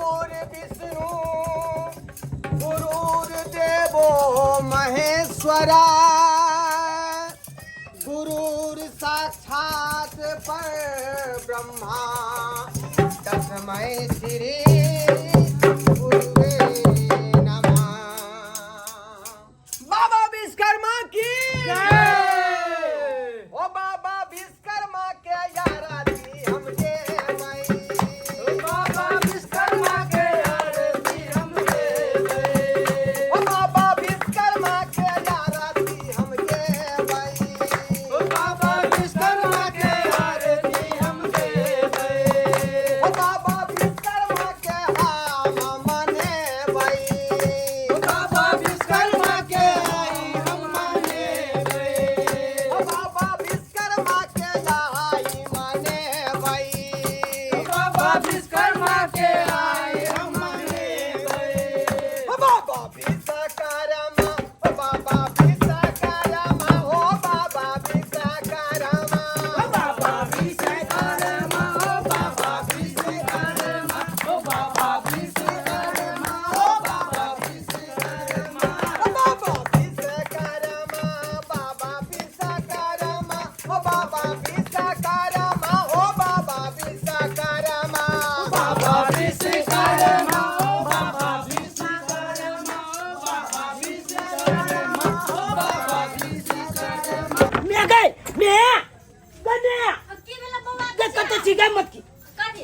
गुरुर्विष्णु गुरुर्देवो महेश्वरा, गुरुर साक्षात पर ब्रह्मा, तस्मै श्री गुरुवे नमः। बाबा विश्वकर्मा की जय। ओ बाबा विश्वकर्मा के आरती हम देबै। बाबा विश्वकर्मा के आरती हम देबै। ओ बाबा विश्वकर्मा के आरती हम देबै। ओ बाबा विश्वकर्मा के आरती हम देबै। ओ बाबा विश्वकर्मा के हम मनेबै। ओ बाबा विश्वकर्मा के आई हम मनेबै। ओ बाबा विश्वकर्मा के आई मनेबै। ओ बाबा विश्वकर्मा के आई हम मनेबै। ओ बाबा विश्वकर्मा, ओ बाबा विश्वकर्मा, ओ बाबा विश्वकर्मा। ओ बाबा विश्वकर्मा, ओ बाबा विश्वकर्मा, ओ बाबा विश्वकर्मा, ओ बाबा विश्वकर्मा। ओ बाबा विश्वकर्मा, बाबा विश्वकर्मा, ओ बाबा विश्वकर्मा, ओ बाबा विश्वकर्मा। बाबा विश्वकर्मा, ओ बाबा विश्वकर्मा, ओ बाबा विश्वकर्मा, ओ बाबा विश्वकर्मा। मैं गए मैं गने की भेलै बौआ? के कते छी गए मत की। कथी?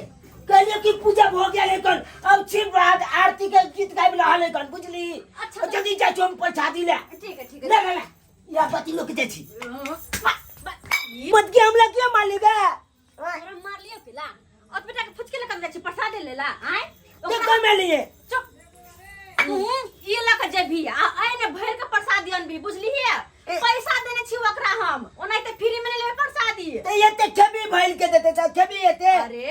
कहलिए कि पूजा भ गेल एखन, अब शिव रात आरती के गीत गाबि रहल एखन, बुझली? अच्छा। जल्दी जाइ छी हम प्रसादी ले। ठीक है, ठीक है। ले ले ले या बत्ती लोग जाइ छी। ई मत के हमला के मारली गे? तोरा मारलियो के ला और बेटा के फुचके लकम जाइ छी प्रसाद ले ला आय। के कमे लिए? चुप तू, ई लक जेबही आ आइ ने भरि के प्रसाद अनबी, बुझलिही? पैसा देने छी ओकरा हम, ओनाहिते फ्री में नहि लेबै प्रसादी। ते एते खेबी भइल के देते त खेबी एते? अरे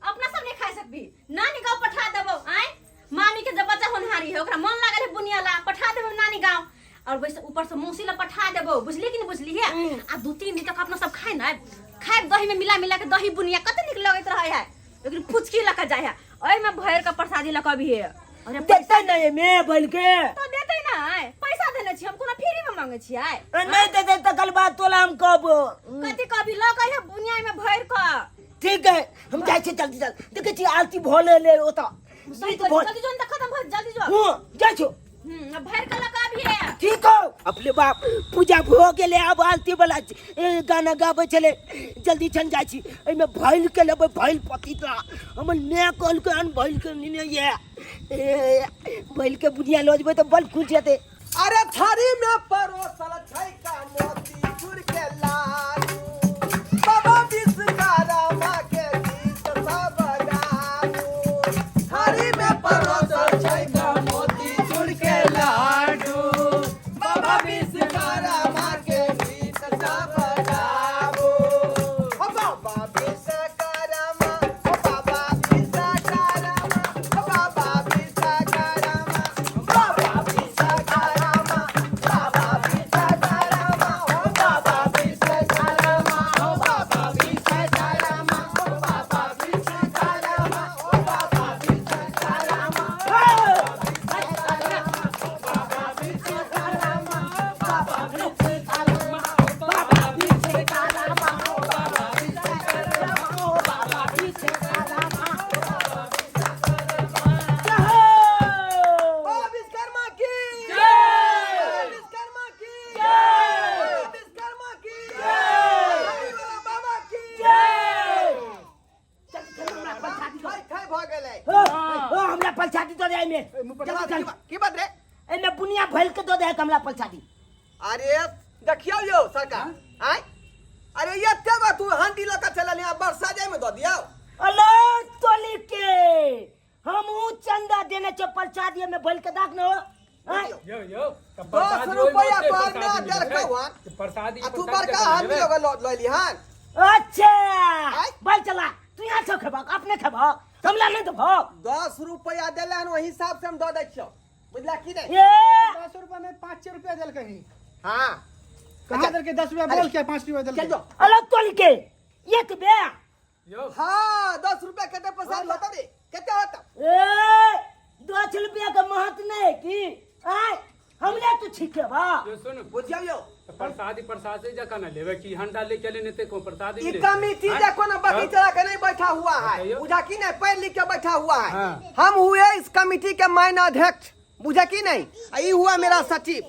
अपना सब नहीं खा सकबी, नानी गांव पठा देबो। आय मामी के जब बच्चा होनहारी है, ओकरा मन लागल है बुनिया ला, पठा देबो नानी गांव और वैसे ऊपर से मौसी ला पठा देबो, बुझली कि नहीं बुझली है? आ 2-3 दिन तक अपना सब खाए ना खाए, दही में मिला मिला के दही बुनिया कते निक लगैत रहे है, लेकिन फुचकी लका जाय है ओहि में भर के प्रसादी लका भी है। अरे देते नहीं मैं भइल के? तो देते ना, पैसा देने छी हम, कोनो फ्री में मांगे छी आय? नहीं देते त कल बात तोला हम कहबो। कथी कभी लक है बुनिया में भर के। ठीक है, हम जाइ छी, जल्दी चल, देखै छी आरती भऽ ले ओतऽ। सही गीत करी, भऽ जल्दी जो न त खत्म भ, जल्दी जो। हूँ, जाइ छौ। भर के लका भी है। ठीक हो अपने बाप, पूजा भऽ गेलै, आब आरती वाला गाना गाबै छलै, जल्दी छन जाइ छी, एहिमे भैल के लेबै, भैल पतिता हमर माय कहलकै हन भैल के नेने ये, भैल के बुनिया लऽ जेबै तऽ बड़ खुश हेतै। अरे थारी में परोसल छै का मोती चूर के लाडू, बाबा विश्वकर्मा के गीत सब गाबू। थारी में परोसल छै का मोती चूर के लाडू, बाबा विश्वकर्मा के गीत सब गाबू। ओ बाबा विश्वकर्मा, ओ बाबा विश्वकर्मा, ओ बाबा विश्वकर्मा, बाबा विश्वकर्मा, बाबा विश्वकर्मा, ओ बाबा विश्वकर्मा, ओ बाबा विश्वकर्मा, ओ बाबा विश्वकर्मा, ओ बाबा विश्वकर्मा, बाबा विश्वकर्मा, बाबा विश्वकर्मा, बाबा विश्वकर्मा, ओ बाबा विश्वकर्मा, ओ बाबा विश्वकर्मा। बाबा विश्वकर्मा की जय। बाबा विश्वकर्मा की जय। बाबा विश्वकर्मा की जय। हरि वाला बाबा की जय। चल चल हमरा प्रसादी दो। खाय खाय भऽ गेलै। हो हो, हमरा प्रसादी दो दे एहिमे, जल्दी चल। की बात रे? एहिमे बुनिया भइल के दो दे हमरा प्रसादी। अरे देखियौ यौ सरकार, आय अरे एते गो तू हांडी लऽ कऽ चलल यहाँ, बरसा जाय में दऽ दियौ। अलो तोली के हम ऊ चंदा देने छो प्रसादी में भइल के दाख न हो आय? यो यो त 10 प्रसादी ओहिमे रुपैआ ओते तोहर प्रसादी ना मिलै देलकौ छै। हन। त प्रसादी आ तू प्रसादी बड़का जकाँ आदमी लेबै। लग लऽ लिहन। अच्छा। आय? बल चला, तू यहाँ छौ खेबक अपने खेबक, हमला नहीं देबक। 10 रुपैआ देले हन, ओहि हिसाब से हम दऽ दै छियौ, बुझला की नहीं? ए 10 रुपया में 5 रुपया दिल कहीं। हाँ। कहाँ दिल के 10 रुपया बोल के 5 रुपया दिल चल के। जो। अलो तोली के एक बे यो। हाँ, 10 रुपया कते प्रसाद होता रे, कते होता? ए छिके बा। यो सुन। बुझियौ यौ। प्रसादी प्रसाद से जका ना लेवे कि हंडा लेके ले नहीं को प्रसादी ई कमिटी जे कोनो बगीचा के नहीं बैठा हुआ है, बताइयो। बुझा कि नहीं, पढ़ लिख के बैठा हुआ है। हाँ। हम हुए इस कमिटी के माइन अध्यक्ष, बुझा कि नहीं, आ ई हुआ मेरा सचिव।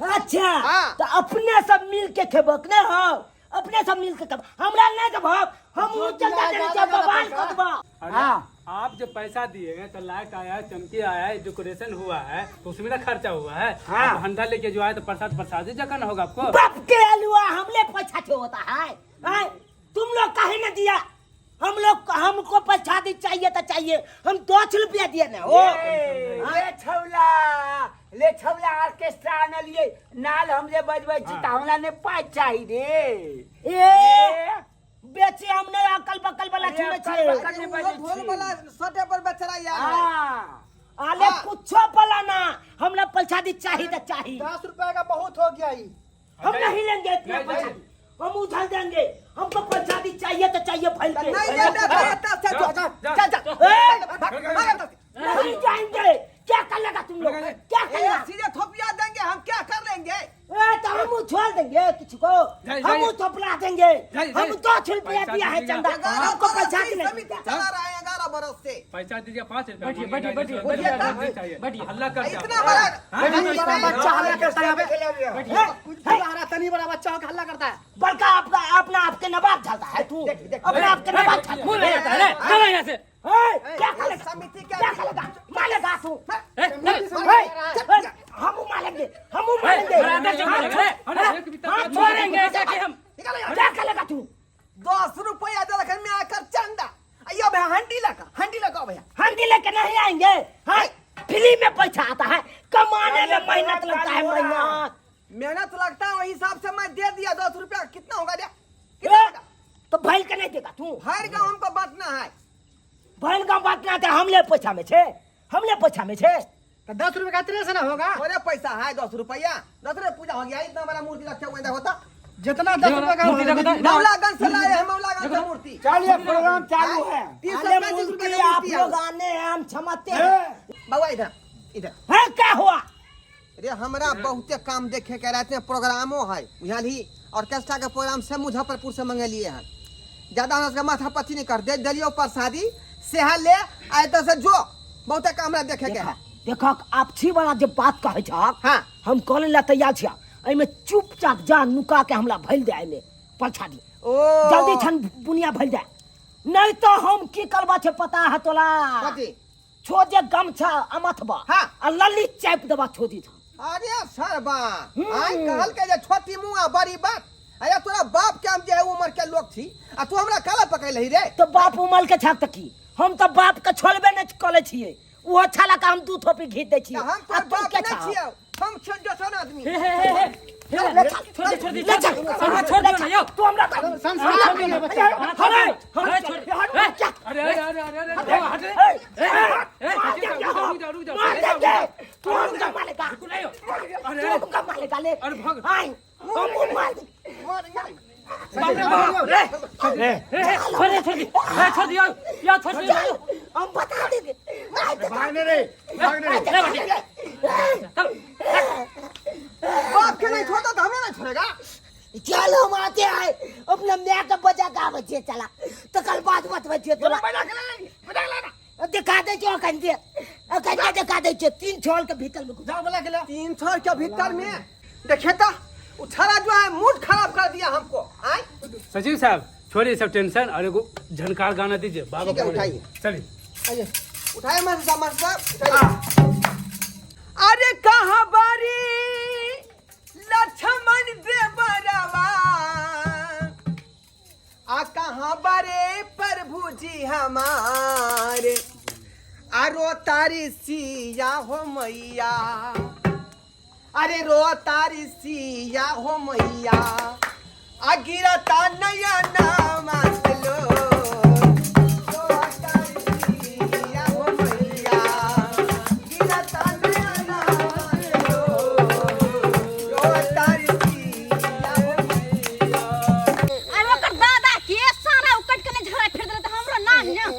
अच्छा। हाँ। तो अपने सब मिल के खेबक ने हो, अपने सब मिल के खेब, हमरा नहीं देबो, हम जो उ चंदा दिया देने जाएगा छै बवाल पैसा। कर देबो। अरे हाँ। आप जो पैसा दिए हैं तो लाइट आया है, चमकी आया है, डेकोरेशन हुआ है, तो उसमें ना खर्चा हुआ है। हाँ। आप हंडा लेके जो आए तो प्रसाद प्रसाद ही जगह ना होगा आपको। बाप के अलुआ हमले पैसा छे होता है, हैं? तुम लोग काहे न दिया? हम लोग हमको प्रसादी चाहिए तो चाहिए, हम 10 रुपया दिए ना हो। ले छौला, ले छौला ऑर्केस्ट्रा आनलिए, नाल हम जे बजबै छी त हमरा ने पाइ चाही रे। ए बेचे हमने अकल बकल वाला अरे छुने अकल छे। बकल अरे नहीं वो बजै ढोल छी। वाला सटे पर बेचारा यार है। हाँ। आले हाँ। कुछो पलाना, हमरा प्रसादी चाहिए तो चाहिए। 10 रुपया का बहुत हो गया ई। हम नहीं लेंगे इतना नहीं, प्रसादी, हम उछल देंगे, हमको प्रसादी चाहिए तो चाहिए फैल के। नहीं देंगे तो ये दस से जा, जा, जा, जा, जा। ए, भाग, भाग इधर से। नहीं जाएंगे, क्या कर लेगा तुम लोग, क्या कर ए, लेगा? सीधे थोपिया देंगे, हम क्या कर लेंगे? ए, तो हम उछाल देंगे किसी को, जाइए, हम जाइए। थोपला देंगे, जाइए, हम जाइए। 10 रुपया पैसा दिया है दीजिएगा। चंदा, 11 हमको बरस पैसा से नहीं। समिति चला रहा है 11 बरस से। पैसा दीजिए 5 रुपया। बैठिए, बैठिए, बैठिए, बैठिए, बैठिए, चाहिए। बैठिए, हल्ला कर इतना बड़ा तनी बड़ा बच्चा हल्ला करता है बे। हे, कुछ रहा तनी बड़ा बच्चा होकर हल्ला करता है। बड़का आपका अपना आपके नवाब चलता है तू, अपना आपके नवाब चलता है। मुंह ले जाता है रे, चलो यहाँ से। हे, क्या कर लेगा? समिति क्या क्या कर लेगा? मारेगा तू। ए, चल। हे, हे, हम मारेंगे, हम मारेंगे। बराबर चल, बराबर। अरे, एक भी हाँ, तक छोड़ेंगे जाके हम। क्या कर लेगा तू? 10 रुपया दलखन में आकर चंदा। अयो भैया हंडी लगा, हंडी लगाओ भैया। हंडी लेके नहीं आएंगे। हाँ, फ्री में पैसा आता है, कमाने में मेहनत लगता है, मेहनत मेहनत लगता है, वही हिसाब से मैं दे दिया 10 रुपया, कितना होगा दिया? कितना ए, होगा? तो भैल के नहीं देगा तू? हर गांव हमको बांटना है। भैल का बांटना है, हमले पैसा में छे, हमले पैसा में छे। तो 10 रुपये का इतने से ना होगा। थोड़े पैसा है 10 रुपया, 10 रुपया पूजा हो गया, इतना बड़ा मूर्ति रखे हुए होता। जितना 10 रुपये का मूर्ति देखो तो। मौलागंज से लाए हैं, मौलागंज से मूर्ति। चलिए प्रोग्राम चालू है। 335 अरे रुपये मूर्ति का आप मूर्ति है। लोग आने हैं, हम क्षमाते हैं। बाबा इधर इधर। है क्या हुआ? अरे हमरा बहुते काम देखे के रात में प्रोग्रामो है, बुझलिही? ऑर्केस्ट्रा के प्रोग्राम से मुजफ्फरपुर से मंगेलिए हैं। ज्यादा हमरा सबके माथा पच्ची नहीं कर दे, दलियो प्रसादी सेहा ले आए तो से जो बहुते काम हमरा देखे के है। देखो आपसी वाला जे बात कहे छक, हाँ। हम करे ला तैयार छिया, एमे चुपचाप जा नुका के हमरा भइल दे, एमे प्रसादी ओ जल्दी छन बुनिया भइल दे, नहीं तो हम की करबा छे पता है तोला? कथी? छो जे गमछा अमथबा, हाँ। आ लल्ली चापि देबा छो दी। अरे सरबा आई कहल के जे छोटी मुँह आ बड़ी बात। अरे तोरा बाप के हम जे है उम्र के लोग छी, आ तू हमरा काला पकड़ लही रे? तो बाप उमल के छाक तकी, हम तो बाप के छोड़बे नहीं कले छिए, वो अच्छा लगा हम 2 थोपी घीच दै छिए। हम आ तोर तू बाप के नहीं छा? छियौ, हम छियौ दोसर आदमी। हे, हे, हे, हे, हे, छोड़ दे, छोड़ दे, ले चल, छोड़ दे, छोड़ दो ना, यो। तू हमरा संस्कार नहीं है बच्चा। हरे, अरे, छोड़, हरे, अरे अरे अरे अरे अरे हट रे। ए, ए, मार रुक देंगे जाओ, हम, रुक जाओ, रुक जाओ, मार रुक जाओ, देंगे। तू हमका मारेगा, रुक जाओ। अरे, तू हमका मारेगा, ले। अरे, भाग। आय, हम मार देंगे। ए, ए, छोड़ दे, छोड़ दे, ए, छोड़ दियो, या छोड़ दियो। हम बता देंगे। आय, भागने रे, भागने रे। ले बेटी, चल। बाप के नहीं छोड़ता तो हमें नहीं छोड़ेगा। चल हम आते हैं, अपना मैं के बजा का बच्चे चला तो कल बात मत बच्चे तोला दिखा दे जो कंजे कंजे दिखा दे जो 3 छोल के भीतर में घुसा जाओ बोला के ले। 3 छोल के भीतर में देखे तो उछाला जो है मूड खराब कर दिया हमको। आए सचिव साहब छोड़िए सब टेंशन और एगो झनकार गाना दीजिए बाबा ठीक है, को। उठाइए। चलिए उठाइए मास्टर साहब, मास्टर साहब उठाइए। अरे कहाँ बारी लक्ष्मण देवरवा, आ कहाँ बारे प्रभु जी हमारे, आरो तारी सिया हो मैया, अरे रो तारी सिया हो मैया, आ गिरता नया नाम लो, रो तारी सिया हो मैया, गिरता नया नाम लो, रो तारी सिया हो मैया। अरे ओकर दादा के सारा उकट के नहीं झगड़ा फिर देले त हमरो नाम न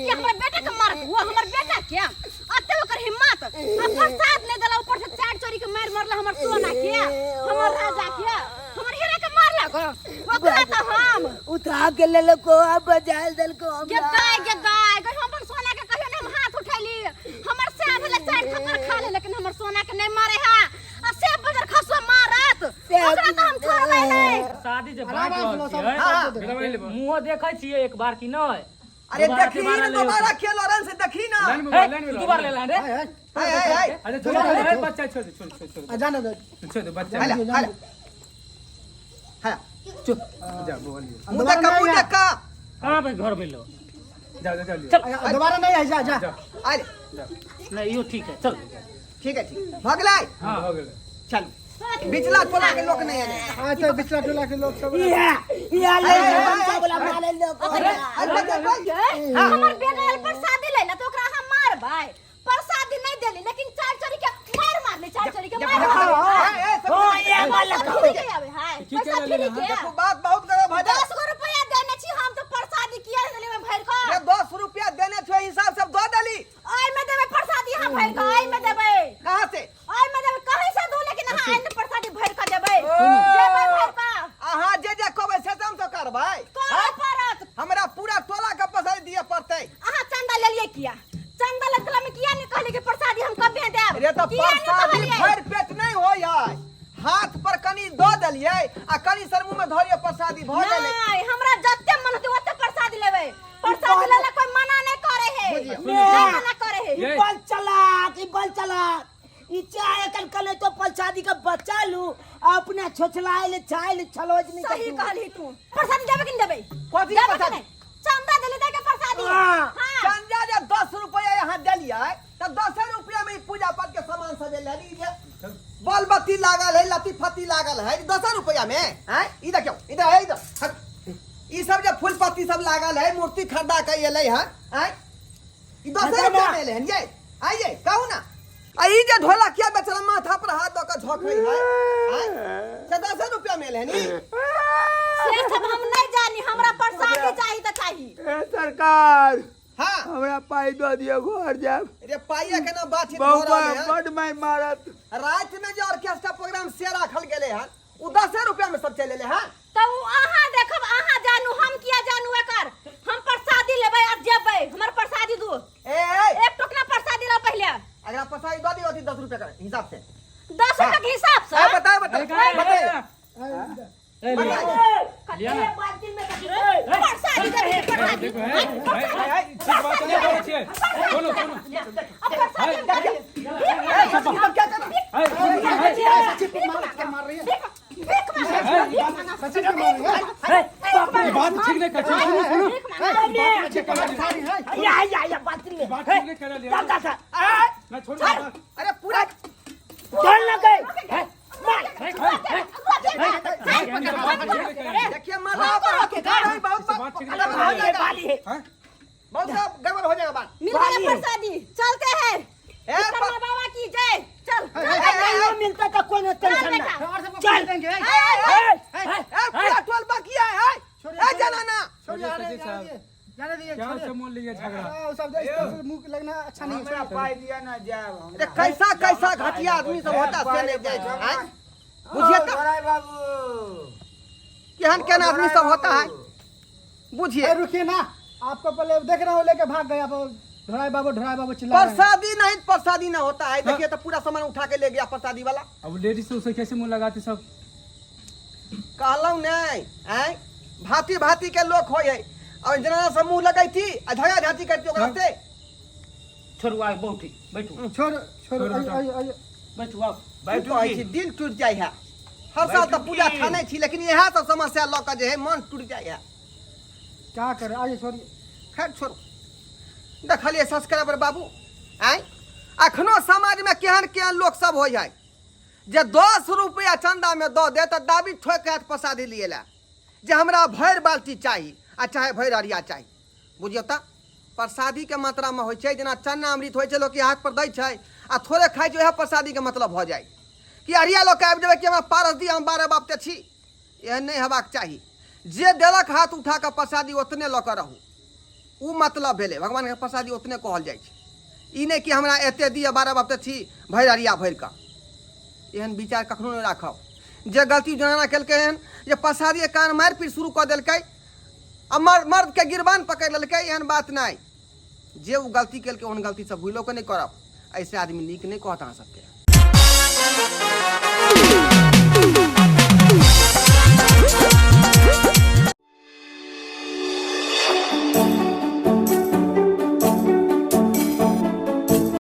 कि हमर बेटा के मारत हुआ, हमर बेटा के अते ओकर हिम्मत आ प्रसाद नहीं देला, ऊपर से चाट चोरी के मार मरला। के लेलको आ बजाय देलको गे हमरा। गाय, गे गाय गे, हम अपन सोना के कहियो ने हम हाथ उठैली। हमर से भेले चारि थप्पड़ खा ले, लेकिन हमर सोना के नहीं मारे है, आ से बजर खसुआ मारत ओकरा तो हम छोड़बै नहीं। शादी जे आराम बाँटि से रहल लो, सब छियै, सब दे दे। मुँहो देखै छियै एक बार कि नहि? अरे दोबारा देखी तिबारा ना, ले दोबारा खेल और से देखी ना। लाइन में हे, लाइन में तू दोबारा ले ला रे। हाय, हाय। हाय हाय हाय। अच्छा छोड़ दे, ए, बच्चा छोड़ दे, छोड़ छोड़ छोड़। आ, जाने दे। छोड़ दे बच्चा। हला हला हला। चुप जा बोलिए। मुंह देखा, मुंह देखा। कहाँ पे घर में लो? जा जा जा लियो। चल। आ, दोबारा नहीं आई, जा जा। जा। आले। नहीं, यो ठीक है, चल। ठीक है, ठीक भगलै। हां हो गेलै। चल, बिचला टोला के लोग नहीं आने। अच्छा, बिचला टोला के लोग सब। इहा इहा ले बच्चा वाला मारे लोग। अरे बच्चा भाई। हमर बेटा आयल प्रसादी ले ला तो ओकरा हम मारबै? प्रसादी नहीं देली, लेकिन चार चोरी के मार मारली, चार चोरी के मार मारली। हो ये वाला। पैसा फ्री के आवे है, की पैसा केना फ्री लेना? के। देखो, बात बहुत गड़बड़ भऽ 10 गो रुपया देने छी हम तो प्रसादी किया देली में भर के? ये 10 रुपया देने छो, हिसाब सब दऽ देली। ओइ में देबै प्रसादी अहाँ भर के, ओइ में देबै। कहाँ से? ओइ में देबै, कहीं से दू, लेकिन अहाँ आइ में प्रसादी भर के देबै, देबै भर के। अहाँ जे जे कहबै से हम तो करबै। करऽ पड़त। हमरा पूरा टोला के प्रसादी दिअ पड़तै। अहाँ चंदा लेलियै किया? चंदा लेतला में किया नहीं कहलियै कि प्रसादी हम कबे देब? रे तऽ किया नहीं प्रसादी कहलियै? भरि पेट नहीं होइ है, हाथ पर कनि दऽ देलियै आ कनि सर मुँह में धरियै, प्रसादी भऽ गेलै। नहीं, हमरा जते मन होते ओते प्रसादी लेबै। प्रसादी लेला कोई मना नहीं करे है। बुझियौ। नहीं मना करे है। ई बल चलाक, ई बल चलाक, ई चाहे कल कल तो प्रसादी का बचा लू, अपना छोछलाए ले चाहे ले छलोज नहीं। सही कहली तू। प्रसादी देबै कि नहीं देबै? कथी के देबै कि प्रसादी? नहीं? चंदा देली दे के प्रसादी। हाँ। हाँ। चंदा जे 10 रुपया यहाँ देलियै तऽ 10 रुपया में ई पूजा पाठ के सामान सब लेली, जे बल बत्ती लागल है, लत्ती फत्ती लागल है, 10 रुपया में हैं? ई देखियौ, इधर है, इधर हट। ई सब जे फूल पत्ती सब लागल है, मूर्ति खरीदा के एलै है हैं, ई 10 रुपया में एलै हन ये? आइए कहू ना, आ ई जे ढोलकिया बेचारा माथा पर हाथ दऽ के झोंकै है हैं? से 10 रुपया में एलै हन ई? से सब हम नहीं जानी, हमरा प्रसादी चाही तऽ चाही। ए सरकार। हाँ। हमरा पाइ दऽ दिअ, घर जायब। रे पाइया के ना बातचीत भऽ बहुत रहल है। बड मारि मारत। राति में जे ऑर्केस्ट्रा प्रोग्राम से राखल गेलै हन, उ 10 रुपया में सब चलि एलै हन। तऽ उ अहाँ देखब, अहाँ जानू, हम किया जानू एकर? हम प्रसादी लेबै आ जेबै, हमर प्रसादी दू। ए ए। एक टोकना प्रसादी ला पहिले। अगला प्रसादी दऽ दियौ अथी 10 रुपया के हिसाब से। 10 रुपया के हिसाब से? ए, बताए बताए बताए। ए, लिया। लिया ना। प्रसादी देबै प्रसादी। देखो है, ठीक बात नहीं बोलै छियै। सुनू सुनू। अब प्रसादी हम देबै। ए, सब क्या कर है, सुनू, है। सचिव को मार मार रही है। भीख मांगा। सचिव को मार रही है। ई बात ठीक नहीं करै छियै। सुनू सुनू। सारी है। या या या बाल्टी में। बात ठीक नहीं करै लिया। चल चल। ना, छोड़ दे। अरे पूरा चल ना गए मार। देखिए, माथा पर हाथ उठा रही, बहुत बात ठीक नहीं गड़बड़ हो बाली है। जाएगा। बाली है। बहुत गड़बड़ हो जाएगा बात। मिल गया प्रसादी, चलते हैं। ए, विश्वकर्मा बाबा की जय। चल। नहीं मिलता तो कोई टेंशन बेटा। ना। और सबको चल। देंगे। ए, ए, ए, ए, पूरा टोल बकिया है ए जनाना। छोड़िए, अरे, जाने दिए, जाने दिए। क्या छोड़िए। से मोल लिया झगड़ा? हाँ, वो सब इस तरह से मुंह लगना अच्छा नहीं है। हमरा पाइ दिअ ना, जायब हम। अरे कैसा कैसा घटिया आदमी सब होता से नहीं जाए आय? बुझिए तो। धोराई बाबू। केहन केहन आदमी सब होता है, बुझिए। ए, रुकिए ना, आपको पहले देख रहा हूँ, लेके भाग गया। आप ढोराई बाबू, ढोराई बाबू चिल्ला रहे हैं। प्रसादी नहीं, प्रसादी ना होता है। देखिए तो, पूरा सामान उठा के ले गया प्रसादी वाला। अब लेडीज से उसे कैसे मुंह लगाते सब? कहलहुँ नहीं आय, भांति भांति के लोग होइ है और जना से मुंह लगैती आ झगड़ा झांटी करती ओकरा से। छोड़ू, आइ बहुत ठीक, बैठू। छोड़ छोड़। छोड़ो, आइए आइए आइए। बैठू आउ। बैठू कहै छी, दिल टूट जाइ है। हर साल तऽ पूजा ठानै छी, लेकिन इएह सब समस्या लऽ कऽ जे है मन टूट जाइ है। क्या करे, आइए, छोड़िए। खैर छोड़ू। देखलियै सब्सक्राइबर बाबू आँय, अखनो समाजमे केहन केहन लोक सब होइ है जे 10 रुपया चंदामे दऽ दे तऽ दाबी ठोकि के प्रसादी लिए लए जे हमरा भरि बाल्टी चाही आ चाहे भरि अरिया चाही। बुझियौ तऽ, प्रसादीके मात्रामे होइ छै, जेना चना अमृत होइ छै, लोक हाथ पर दै छै आ थोड़े खाइ छै, उएह प्रसादीके मतलब भऽ जाइ कि अरिया लऽ कऽ आबि जेबै कि हमरा पारस दिअ, हम 12 बाप तऽ छी। एहन नहि हेबाक चाही। जे देलक हाथ उठा कऽ प्रसादी, ओतने लऽ कऽ रहू, ओ मतलब भेलै। भगवानके प्रसादी ओतने कहल जाइ छै, ई नहि कि हमरा एते दिअ, 12 बाप तऽ छी, भरि अरिया भरि कऽ। एहन विचार कखनो नहि राखब। जे गलती जनाना केलकै हन जे प्रसादीके कारण मारि पीट शुरू कऽ देलकै। आ मर्द के गिरबान पकड़ि लेलकै, एहन बात नहि। जे ओ गलती केलकै ओहन गलती सब भूलो के नहि करब। ऐसे आदमी नीक नहि कहत अहाँ सबके।